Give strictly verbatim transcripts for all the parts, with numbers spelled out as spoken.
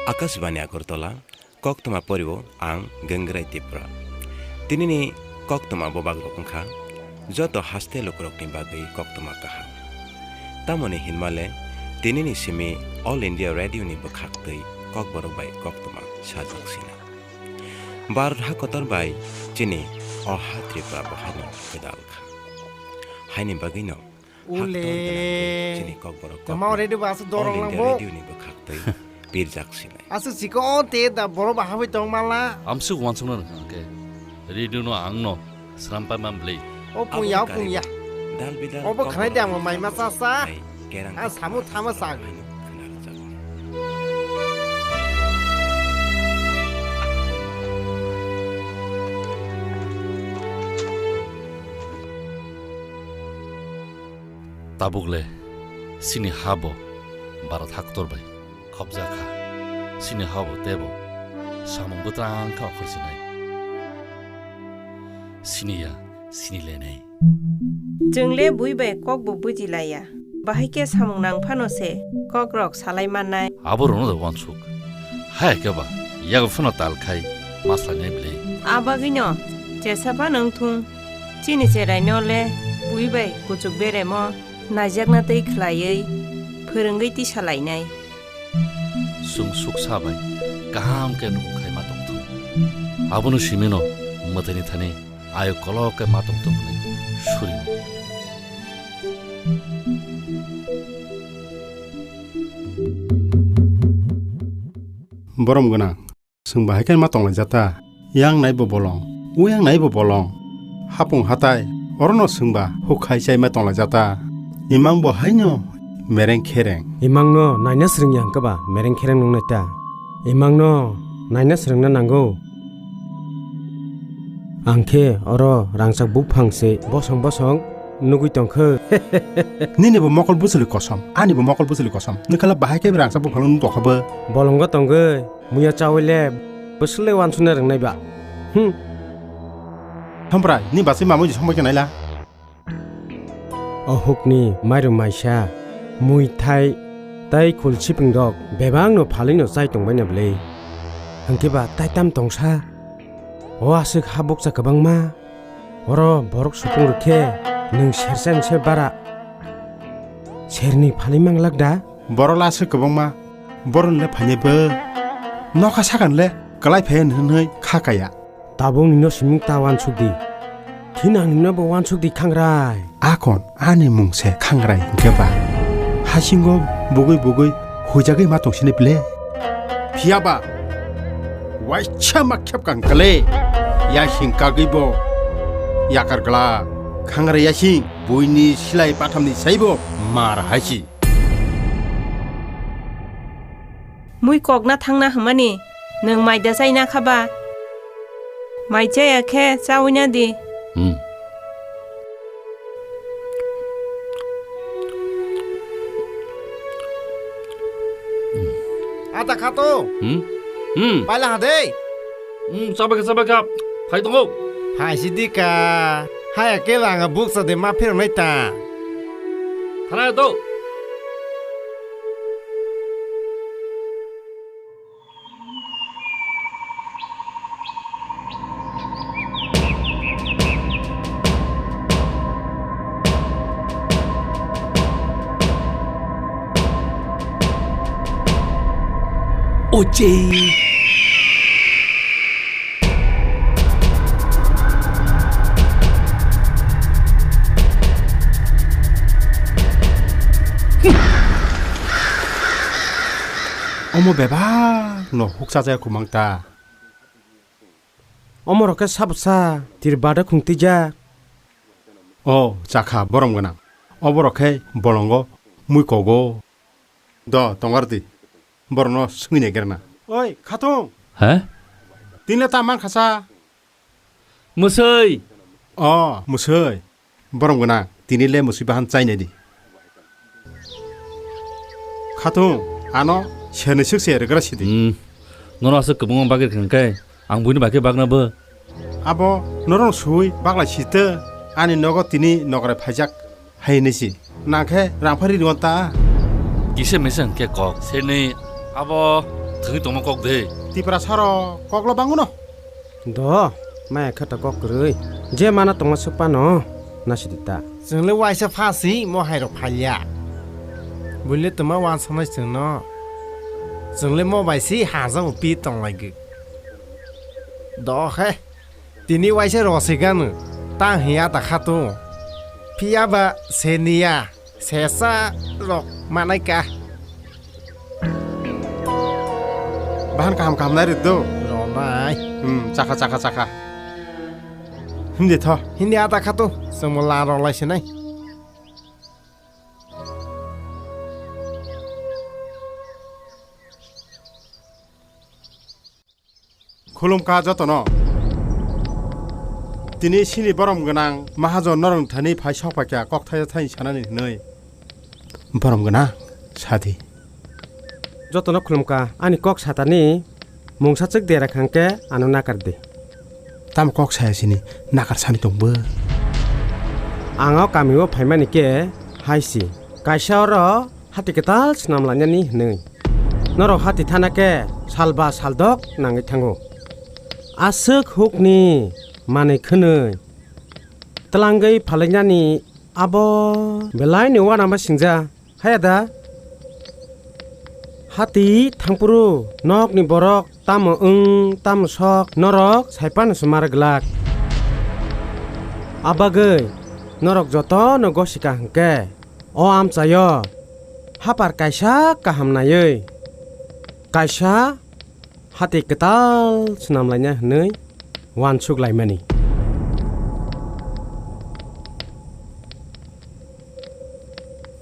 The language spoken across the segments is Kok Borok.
Akashbani Agartala, koktwma poriwo ang Gengrai Tipra. Tinini koktwma bobagrok wngkha joto haste lukurokni bagwi koktwma kaham. Tamoni hinmale tinini simi All India Radio ni bwkhaktwi Kokborok bai koktwma sajak sina. Bharat hakotor bai chini o ha Tripura bo haino kwdal kha. Haini bagwino Ule. Haktor gwnangwi chini Kokborok Tama kokno already ba aswk dorong All India langbo. Radio ni bwkhaktwi pirjak sinai. Aswk chikon te da borok ba habwi tong mala. Amswk uansukna rwngkha hwnkhe radio no ang no sram pai man bwlwi. O pungya, o pungya. Dal bidal Obo kok khwnai de borok ang ni mai ma kok sa sa. Hai kerang A kok samu kok thama kok sa. Hai khwnarwkjago. Tabuk le chini ha bo Bharat haktor bai khobjak kha. Chini ha bo tebo samung bwtang kha okhor sinai. Sini ya, sini lenai. Chwng le bui bai kok bo buji laiya. Bahai khe samung nang phano se kok rok salai mannai. Abo rwno da uansuk. Hai khe ba, yago phano tal khai ma slainai bwlwi. A bagwino chesa phano wng thung. Chini cherai no le bui bai kuchuk beremo naijakna tei khwlaiwi phwrwngwi tisa lainai. Chwng suksa bai kaham khe nukhung khai ma tong thung. Abono simi no mwtaini thani ayuk kolok khe ma tong thung hwnwi suri. Borom gwnang. Chwng bahai khe ma tonglaijata. Yang nai bo bolong, uyang nai bo bolong. Hapung hatai, orono chwng ba huk khai chai ma tonglaijata. Imang bo haino mereng khereng. Imang no naina swrwng ya hwnkhe ba mereng khereng nung nai ta. Imang no naina swrwngna nango. Ang khe oro rangchak buphang se bosong bosong nugwi tongkhe. Nini bo mokol bwswli kosom, ani bo mokol bwswli kosom. Nwkhala bahai khe rangchak buphang nung tongkha bo. Bolongo tongwi. Muya chawi le bwswk le uansukna rwngnai ba. Hmm. Hamprai, ni bachwi mamui somoi khe naila. O hukni mairum maisa, mui thai, tai khul siping rok bebak no phalwi no chai tong baina bwlwi. Hwnkhe ba tai tam tongsa. O aswk ha bukcha kwbangma. Oro borok supung rwkhe nwng sersa ni se bara. Serni phalwi manglak da? Borok la aswk kwbangma, borok le phainai bo. Nokha sakhan le kwlai phai hwnwi kha kaya. Tabuk nino siming ta uansuk di. Thinang nino bo uansuk di khangrai. Akon ani mung se khangrai hwnkhe ba. Hasingo bugui bugui huijagwi ma tong sini ple. Phiya ba waisa ma khep kang kale. Yasing kagwi bo yakar gla. Khangrai yasing buini silai pathamni saibo mar haisi. Mui kokna thangna hwnmani nwng maida chaina kha ba? Mai chaya khe chaui na di. Hmm. Ata khato. Hmm? Hmm. Paila ha de. Hmm, chabakha, chabakha. Phai tongo. Phai si di ka. Haya ke langa buksa de ma phirnai ta. Thana to. Oje. Omo bebak no huksa jaya kumang ta. Omo rok khe sabo sa tir bada khung twijak. O chakha borom gwnang. Obo rok khe bolongo mui kogo. Do tongar di. Borokno swngwi naigerna. Oi khatung. He? Tinle ta man khasa. Mwswi. O mwswi. Borom gwnang, tini le musui bahan chainai di. Khatung, ano serni swk se rwgra sidi. Hmm. Nono aswk kwbangma bagwi hwnkhe, ang buini bai khe bagna bo. Abo norok sui baglai site, ani nogo tini nokrai phaijak hai hinwi si. Nang khe rang phari rwon ta. Kisa mesa hwnkhe kok. Serni abo thwngwi tongma kok de. Tipra saro koklo banguno. Do, maya khe to kok kwrwi. Je mana tongma swk pano, nasidi ta. Chwng le waisa pha si, mo hai rok phalya. Buile twma wansoknai chwngno. Chwng le mo bai si hajao pi tonglaigwi. Do khe, tini waisa rosik gano, ta hiya ta khatung. Phiya ba seniya. Sesa rok manai ka. Bahan kaham kaham nai rwk do. Ronai. Hmm, chakha, chakha, chakha. Hindi tho. Hindi ata khato. Chwngmo la rok lai sinai. Khulumkha jotono. Tini sini borom gwnang mahajon norokni thani phai sok paikha, kok thaisa thani sanani hwnwi. Borom gwnang, sadi. Jotono khulumkha, ani kok satani mungsa chwk dera khangkhe ano nakar di. Tamo kok saya sini, nakar sani tongbo. Ang o kamio phaimani khe hai si, kaisa oro hati kwtal swnam lainani hwnwi. Norok hati thana khe sal ba sal dok nangwi thango. Aswk hukni manwi khwnwi twlangwi phalainani abo belaini uanama singja, haya da? Hati thangphuru nokni borok tamo wng tamo sok norok sai phano se mar glak. Abagwi norok jotono gosika hwnkhe. O amchaio hapar kaisa kaham naiwi kaisa hati kwtal swnam laina hwnwi uansuk laimani.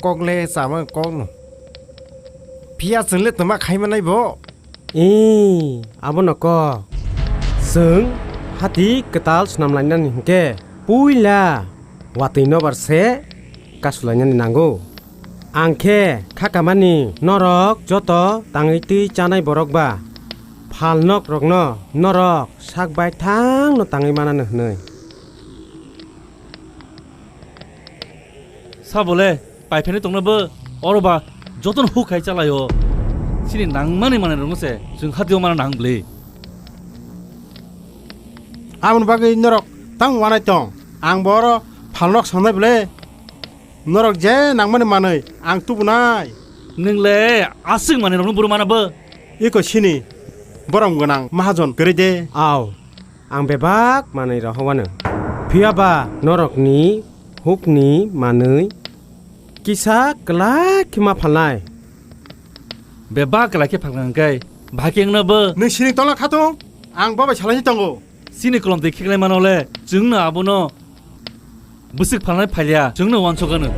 Kokle chama kokno. Phiya chwngle twma khaimanai bo. Ee, abono kok. Chwng hati kwtal swnam lainani hwnkhe puila watwi nobar se kasulainani nango. Ang khe kha kamani norok joto tangwi twi chanai borok ba phalnok rokno norok sak baithang no tangwi manano hwnwi. Sabole, paiphaini tongno bo, oro ba, jotono huk khai chalaio. Chini nangmani manwi rokno se, chwng hatio mana nang bwle. Aboni bagwi norok tamo wanai tong? Ang bo oro phalnok sangnai bwle. Norok je nangmani manwi ang tubunai. Nwng le aswk manwi rokno buru mana bo. Iko sini borom gwnang mahajon kwrwi de. Au. Ang bebak manwi rohowano. Phiya ba norokni hukni manwi kisa kwlai khe ma phalnai. Bebak kwlai khe phalnai hwnkhe bahai khe wngno bo. Nwng siring tongla khatung, ang bo bai salaini tongo. Chini kolom twi khiklai mano le, chwngno abono bwswk phalnai phalia, chwngno uansukgano.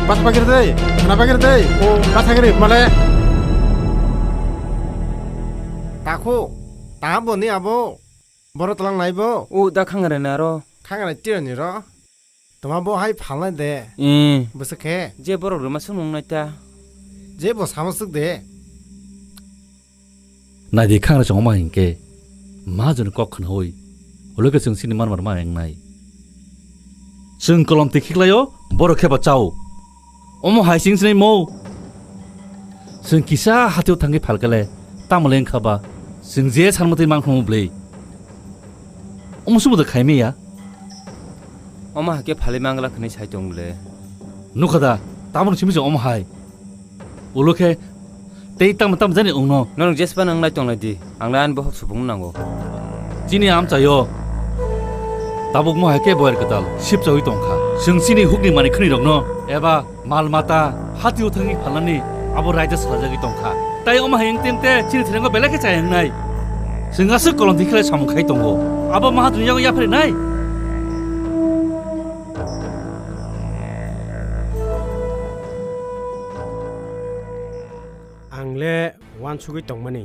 Basa bagir de, khana bagir de, o basa giri male. Takhu, ta boni abo, boro tlang nai bo. O da khangrani aro. Khangrani tirani ro. Toma bo hai phalnai de. Ee. Bwswk khe? Je borok rwma swngnung nai ta. Je bo sama swk de. Naidi khangra chwng omo hai hinkhe, ma joni kok khnaui, ulo khe chwng chini manmar ma engnai. Chwng kolom twi khiklaio, borok khe ba chao. Omo hai chwng sinai mo. Chwng kisa hatio thangwi phalkale, tamo le wngkha ba, chwng je sanmwtwi mankhumu bwlwi. Omo subo da khaimaya. Omo hai khe phalwi mangla khwnwi sai tong le. Nukha da, tabuk simi se omo hai. Ulo khe tei tamo tamo jani wngno. Norok jespa nang nai tonglai di. Ang le ani bohok supung nango. Chini amchaio tabuk mo hai khe boyar kwtal sipchaui tongkha. Chwng chini hukni manwi khwnwi rokno eba mal mata hatio thangwi phalnani abo raida salajagwi tongkha. Tai omo hai wngte wngte chini thwirango belai khe chaya wngnai. Chwng aswk kolom twi khlai samung khai tongo. Abo mahatrwni yago yapharinai. Ang le uansugwi tongmani.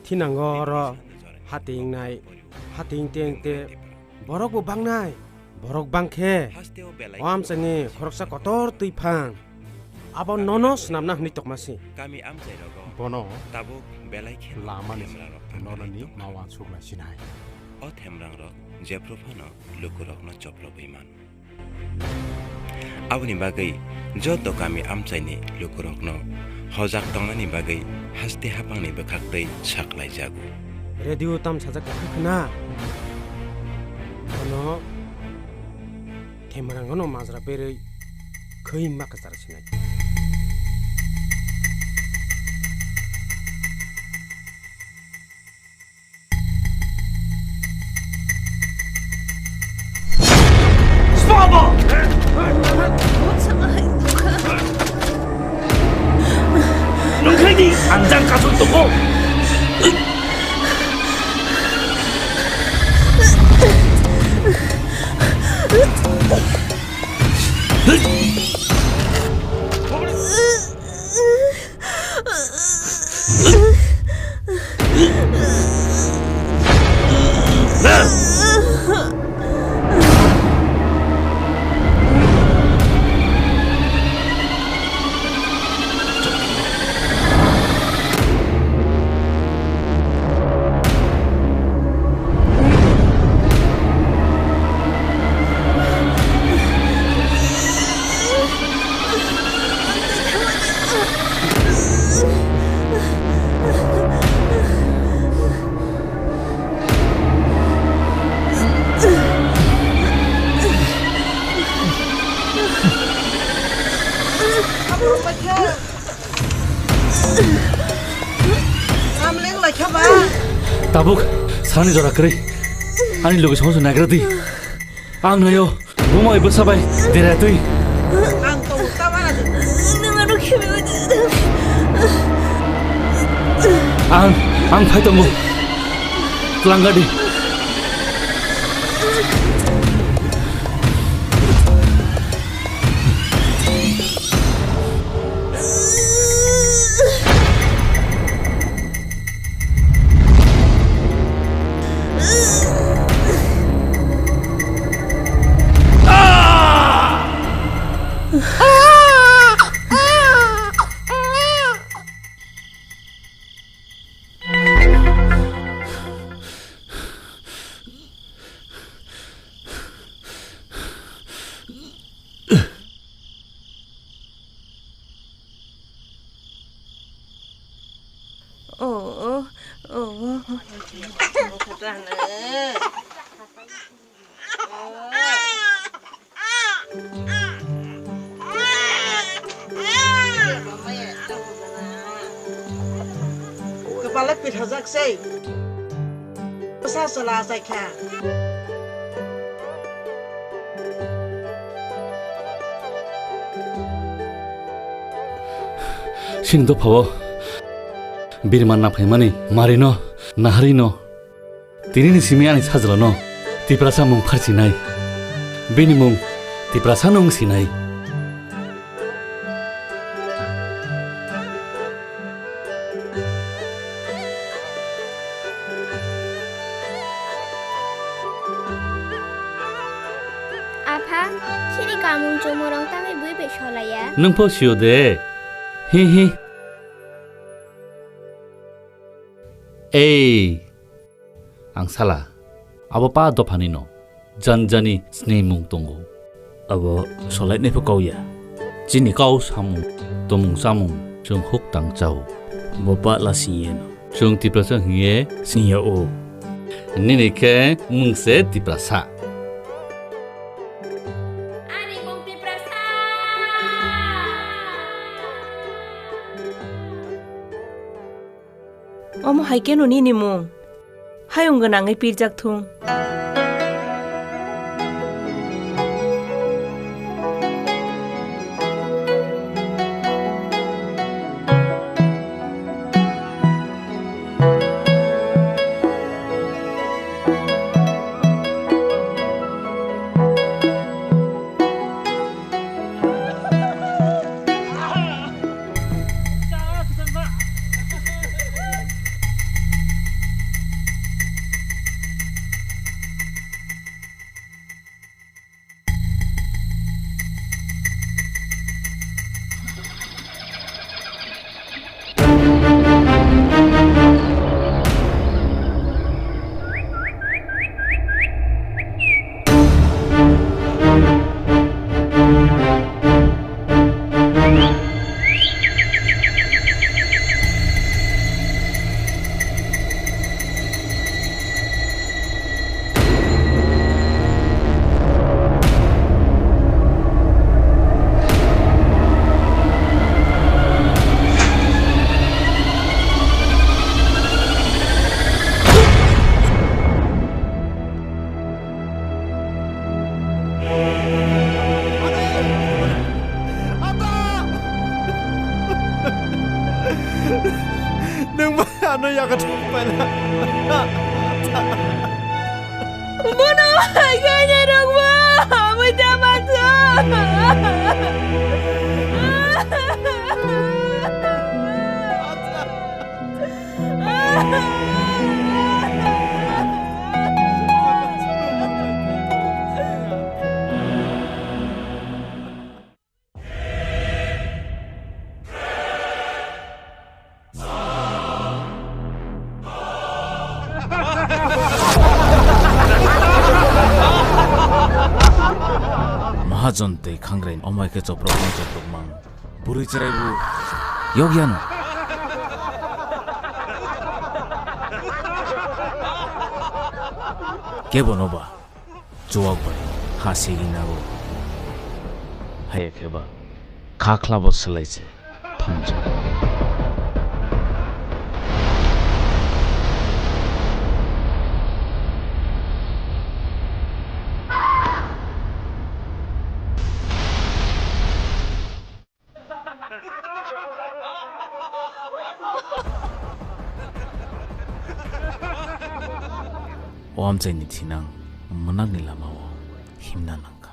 Thinango oro hati wngnai, hati wngte wngte borok bo bangnai. Borok bang khe o amchaini khoroksa kotor twi phang. Abo nono swnamna hwnwi tokma si. Bono lamani noroni ma uansuknai sinai. O themrangrok jephru phano lukurokno choplogwi mano. Aboni bagwi joto kami amchaini lukurokno hojak tongnani bagwi haste haphangni bwkhaktwi saklaijago. Radio tam sajak kha khna. Bono themrangono majra berwi khwi ma kwchar sinai. Nungkhaidi anjang kasung tongo. Tabuk, sani jora kwrwi. Ani loge songso nagra di. Ang nayo, buma bai bwsa bai derai twi. Ang tongo, ta mana di. Nwng ano khemi bai di. Ang, ang phai tongo. Tlangga di. Kwpala pithajak sei. Bwsa chwla achai kha. Chini dophao birman nangphaimani Marino, Naharino. Tinini simi ani sajlano Tiprasa mung pharchinai. Bini mung Tiprasano wng sinai. Apha, chini kamung chumurong tangwi bui bai solaiya. Nwng pho sio de. Hi hi. Ei. Ang sala, abo pa dophani no, janjani sini mung tongo. Abo solai nai pho kau ya. Chini kau samung, tomung chamung, chwng huk tang chao. Bo pa la sing ye no. Chwng Tiprasa hing ye. Sing ya o. Nini khe mung se Tiprasa. Ani mung Tiprasa. Omo hai khe no nini mung? Hayung gwnangwi pirjak thung. Nwng bai ano yago thum paina. Bono hai khe nai rok bo, amui ta mansa. Mahajon tei Khangrai omai khe choprok mang choprok mang. Bwrwi chwrai bo yok yano. Kebo no ba. Chuwak bai ha sigi nago. Haiya khe ba kha khlabo swlai se thangjak. O amchaini thinang mwnakni lamao himna nangkha.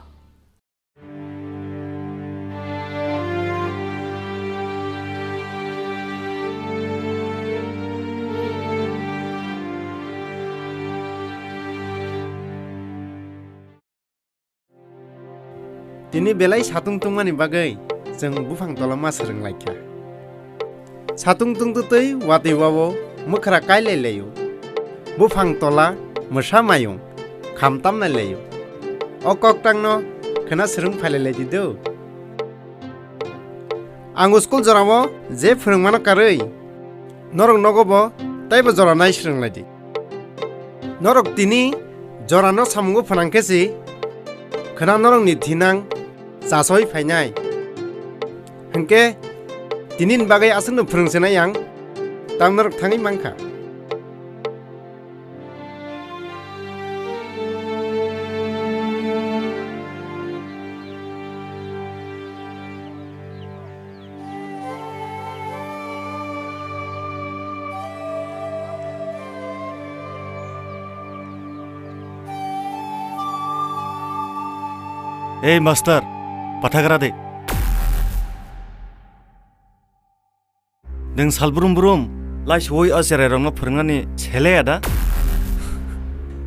Tini belai satung tungmani bagwi chwng buphang tola ma swrwng lai kha. Satung tungtwtwi watwi wao mwkhra kai lai laio. Buphang tola mwsa mayung kham tamnai laio. O koktangno khwna swrwng phai lai lai di do. Ang school jorao je phwrwngmano karwi norok nogo bo teibo jora nai swrwng lai di. Norok tini jorano samungo phwnang khe si khwna norokni thinang chasoi phainai. Hinkhe tinini bagwi aswkno phwrwng se nai ang, tamo norok thangwi mankha. Ei master, pathagra de. Nwng sal brum brum lai suwui o cherairokno phwrwngnani sele ya da?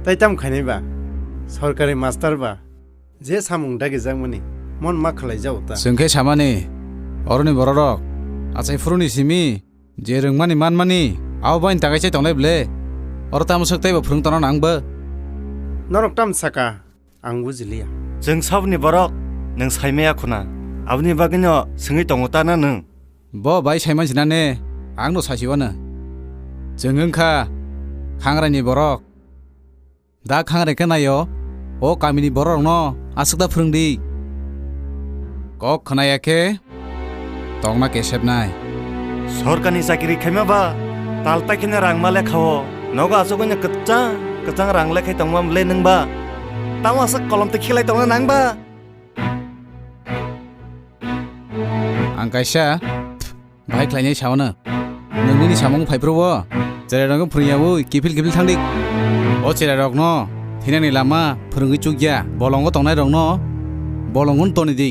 Tai tamo khainai ba? Sorkari master ba? Je samung dagijakmani mon ma khlai jao ta. Chwng khe samani, oroni bororok achai phuruni simi je rwngmani manmani abo bai tangwi chai tonglai ble? Oro tamo swk teibo phwrwng tongna nang bo? Norok tamo saka? Ang bujiliya. Chwng saboni borok nwng saimaya khuna, aboni bagwino swngwi tongo ta na nwng? Bo bai saiman sinane, angno sasiwano. Chwng wngkha Khangraini borok. Da Khangrai khe naio, o kamini bororokno aswk da phwrwng di. Kok khwnaya khe, tongna kesepnai. Sorkarni chakiri khaima ba tal ta kheno rang ma lekha o. Nogo aswk oino kwchang kwchang rang lekhai tongma le nwng ba? Tamo aswk kolom twi khilai tongna nang ba? Ang kaisa bahai khlainai sao no. Nwng nini samung phai phuru o cherai rokno phwrwng yaui kiphil kiphil thang di. O cherai rokno thinani lama phwrwngwi chukya, bolongo tongnai rokno bolongo toni di.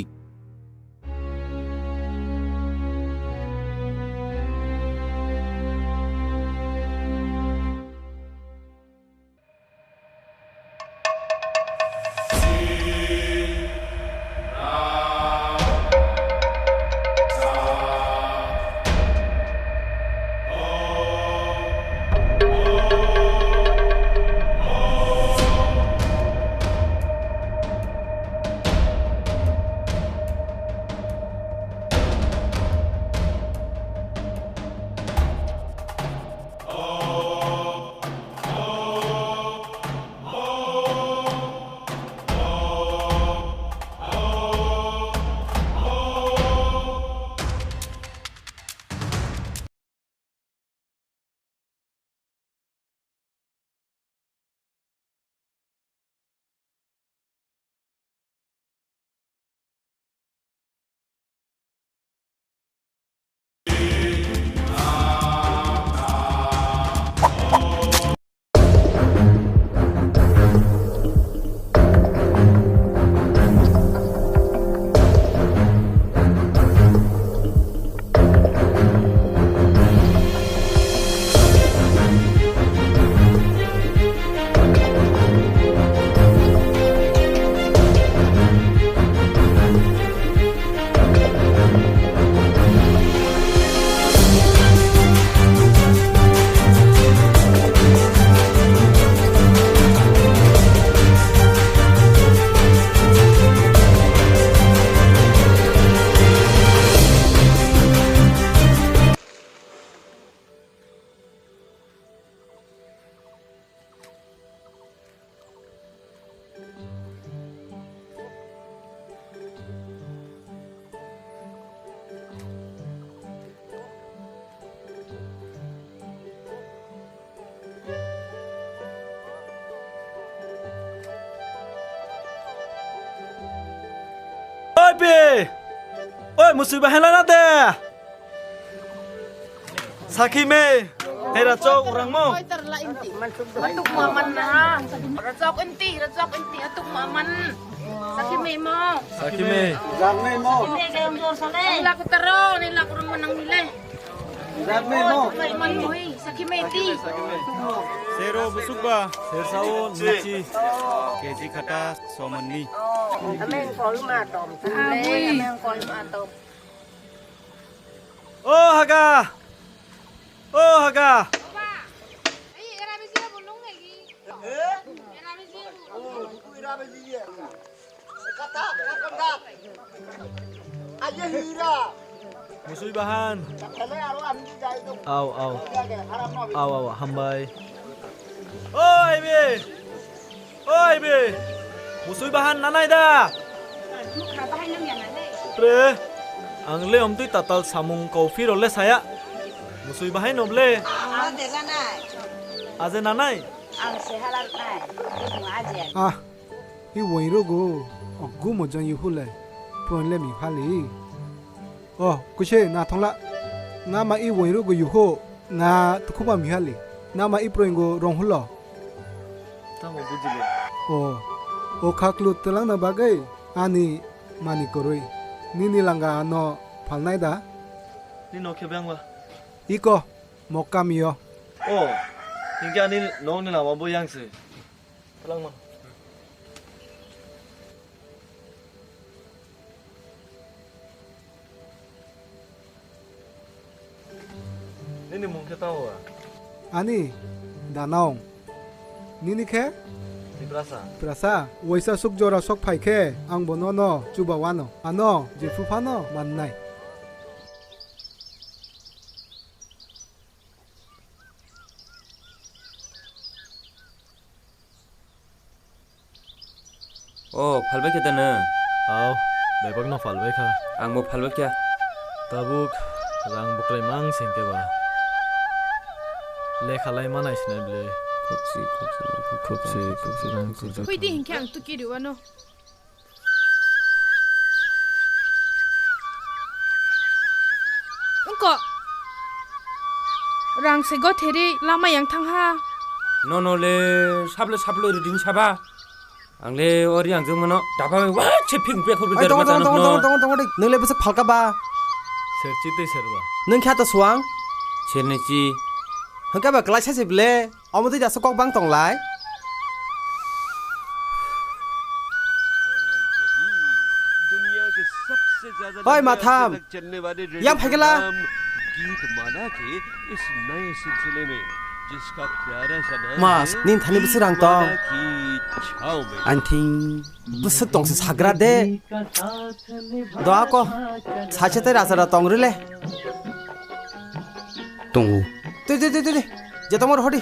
Pe! Oi, musui bahai lana de! Sakhi me! Hera chok urang mo! Atuk maman na! Rachok inti, rachok inti, atuk maman! Sakhi me mo! Sakhi me! Ini gayam jor sale! Nila kutaro, nila kurang menang nile! Sakhi me mo! Atuk maman mo hi, sakhi me ti! Sero busuk ba! Ser sao, nichi! Keji khata, somanni! Ameng kol ma tom. Ah, ameng kol ma tom. O haga! O haga! Musui bahan. Au, au. Au, au, hambai. Oi, be! Oi be, musui bahan nanai da? Pre, ang le omtwi tatal samung kau phiro le saya. Musui bahai no ble. Ang de nanai. Aje nanai? Ang se halar nai. Aje. Ah, i woi rogo, ogu mo jang yuhule. Problem i hali. Oh, kuise na thongla. Na ma i woi rogo yuho. Na tukhuma mihali. Na ma i proingo rong hulo. Tamo bujile. Oh, o khaklu twlangna bagwi ani mani kwrwi. Nini langa ano phalnai da? Ni nok khe bangla? Iko, mokka mio. Oh, hinkhe ani nokni lama bo yang se. Twlangma. Nini mung khe tamo ba? Ani, Danong. Nini khe? Tiprasa. Tiprasa? Waisa suk jora sok phai khe, ang bo nono chuba wano. Ano, jephu phano mannai. O, phalbai khe da nwng? Au, bebakno phalbai kha. Angbo phalbai kha. Tabuk rang buklai mang sengke ba. Lekha lai manai sinai ble. Khopsi, khopsi, khopsi, khopsi, khopsi rang khopsi. Khopsi. Khoi di hinkhe ang tuki riwano. Wngkha. Rang se gotheri lama yang thang ha. Nono le saplo saplo ridin saba. Ang le ori ang jeng mano daba wa che phing pe khur. Oi, tongo, tongo, tongo, tongo, tongo, tongo, tongo. Nung le bwswk phalka ba? Serchi tei serba. Nung kha to suang? Serni chi. Hwnkhe ba klai sa se ble. Omo twi jasa kok bang tong lai. Hoi, Matham. Yang phaikhe la. Mas, nin thani bwswk rang tong? Ang thing bwswk tong se sagra de. Doa ko. Sacha tei racha da tong rile. Tongo. Tui, tui, tui, tui, tui. Jetongma rohor di.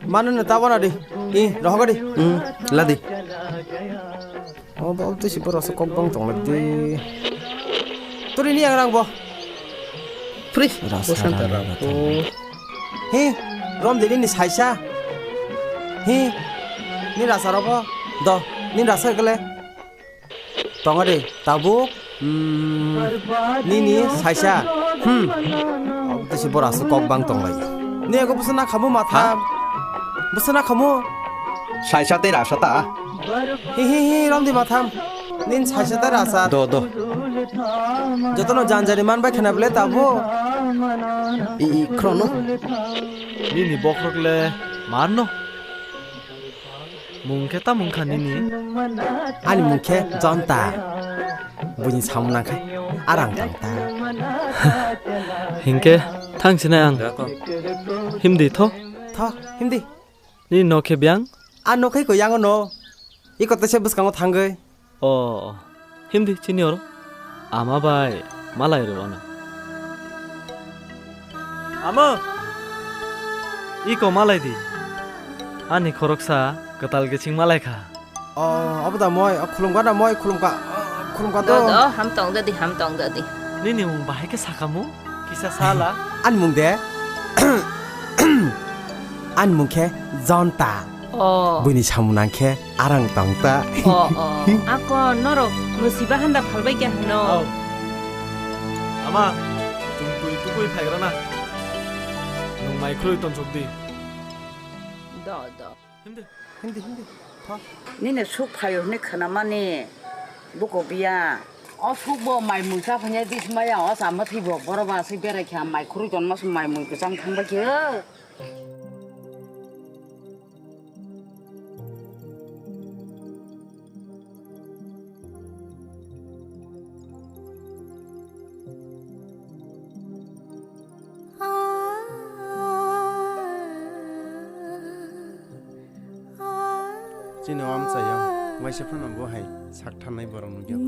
Mano no ta wana di. I, rohor di. Hmm, ladi. Oh, ba, tei si borok se kok bang tong lak di. Turi ni ang rang bo. Free. Rasa bosan ta rang rang bo. He, rom de ni saisa. He, ni rasa robo. Do, ni rasa kele. Tongo de, tabuk, mm, nini saisa. Hmm. Obo tei se bora aswk kok bang tong lai. Ni ego bwswk na khamu Matham. Ha? Bwswk na khamu? Saisa tei rasa ta. Hi, hi, hi, romdi Matham. Nin saisa tei rasa. Do, do. Jotono janjari man bai khna bwle tabuk. I, i, khrono. Nini bokhorok le mar no? Mung khe tamo wngkha nini? Ani mung khe Jonta. Buini samung nang khe arang tang ta. Hinkhe thang sinai ang. Himdi tho. Tho, himdi. Nini nok khe biyang? A nok khe ko yango no. Iko tese bwskango thangwi. O, himdi chini oro. Ama bai malai rw ano. Ama! Iko malai di. Ani khoroksa kwtal kiching malai kha. O, abo da moi, o, khulumkha da moi, khulumkha, o, khulumkha do. Do, do, ham tong dadi, ham tong dadi. Nini mung bahai khe sakhamu? Kisa sala? Ani mung de? Ani mung khe Jonta. Oh. Buini samung nangkhe arang tong ta. Oh, oh. Ako norok musiba handa phalbai kya hwno? Oh. Ama, chwng twi tubui phaigra na. Nwng mai khwlwi tonsok di. Do, do. Hindi, hindi, hindi. Tho. Nini suk phaio hwnwi khwnamani buko biya. O suk bo mai mui cha phanya dis maya o cha mathi bo boro ba se berai kha mai khwrwi tonma se mai mui kwchang thang bai khe. Chini o amchaio waisa phano bo hai sak tharnai borok nukya.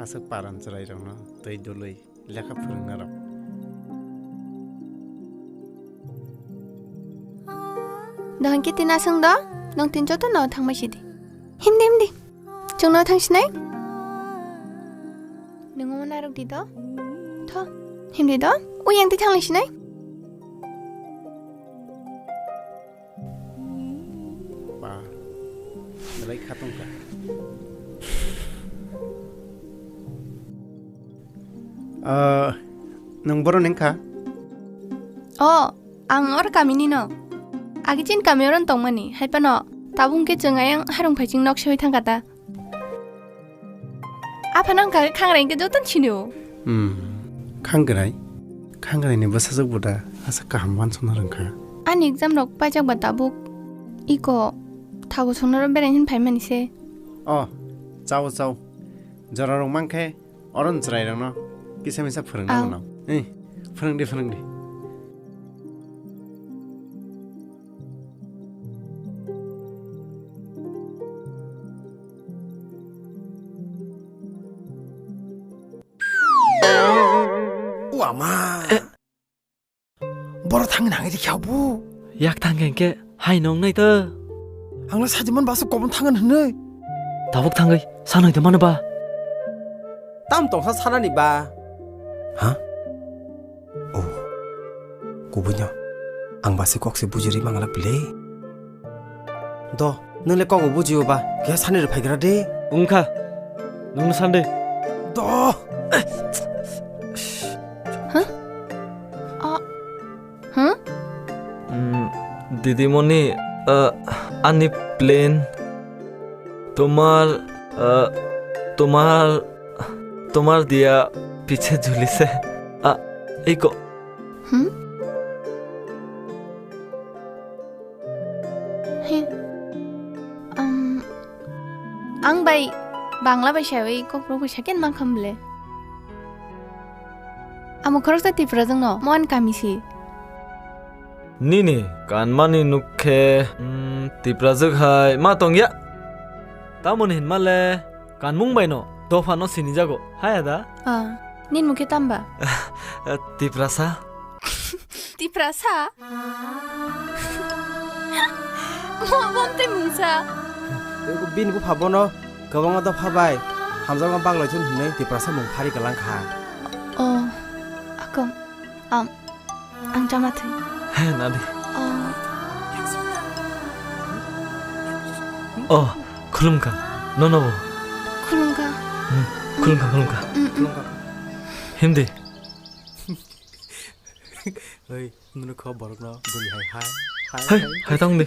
Aswk paran chwrairokno twi dului lekha phwrwngna rok. Dohon khe tini aswng do, nwng tini joto no thangma sidi. Himdi, himdi. Chwng no thang sinai? Nwng omo narwk di do? Tho, himdi do? Uyang di thang lai sinai? Ba, belai kha tongkha. Ah, nwng borok ni wngkha? Oh, ang or kamini no. Agi chin kami oron tongmani, hai phano tabuk khe chwng ayang harung phaiching nok soi thangkha ta. Aphano wngkha khe khangra hinkhe jotono sinio. Hmm, khangrai? Khangrai ni bwsajwk bo da asa kaham wansukna rwngkha. Ani exam rok paijak ba tabuk, iko thago songno ro berai hin phaimani se. Oh, chao chao. Jora rok mankhe Oron chwrairokno kisa misa phwrwngna Au. Mano. Eh, phwrwngdi, phwrwngdi. O ama. Eh. Boro thangwi nangwi rikha bu. Yak thangkhe hinkhe hai nong nai to. Angla sajiman basu kobon thangan hwnwi. Tabuk thangwi sanoi de mano ba. Tam tongsa sanani ba. Ha? Oh. Kubuino. Ang basi kok se bujiri mangala bile. Do, nwng le kok bo bujio ba, khe sani rw phaigra de. Wngkha, nwng sande. Do. Huh? Ah. Huh? Mm, didimoni, uh, ani plan. Tomar, uh, tomar, tomar diya piche jhuli se. Ah, iko. Hmm? He. Um, ang bai Bangla bai sawi Kokborok bai sakin mankha bwle. Amo khoroksa Tiprajwkno, Mohan kami si. Nini kanmani nukkhe, mm, Tiprajwk hai ma tongya. Tamoni hinma le kanmung baino dophano sinijago. Hai ada? Ah, nini mukhe tamba? Tiprasa. Tiprasa? Mo bomte mungsa. Bini bupha bono kwbangma dopha bai hamjakma baglai thun hwnwi Tiprasa mung phari kwlang kha. Oh, akong. Am, ang chama thwi. He, nadi. Oh. Oh, khulumkha. Nono bo. Khulumkha. Hmm, khulumkha, khulumkha. Mm, mm. Himdi. Oi, nunu kho borokno buri hai hai. Hai, hai, hai. Hai tong di.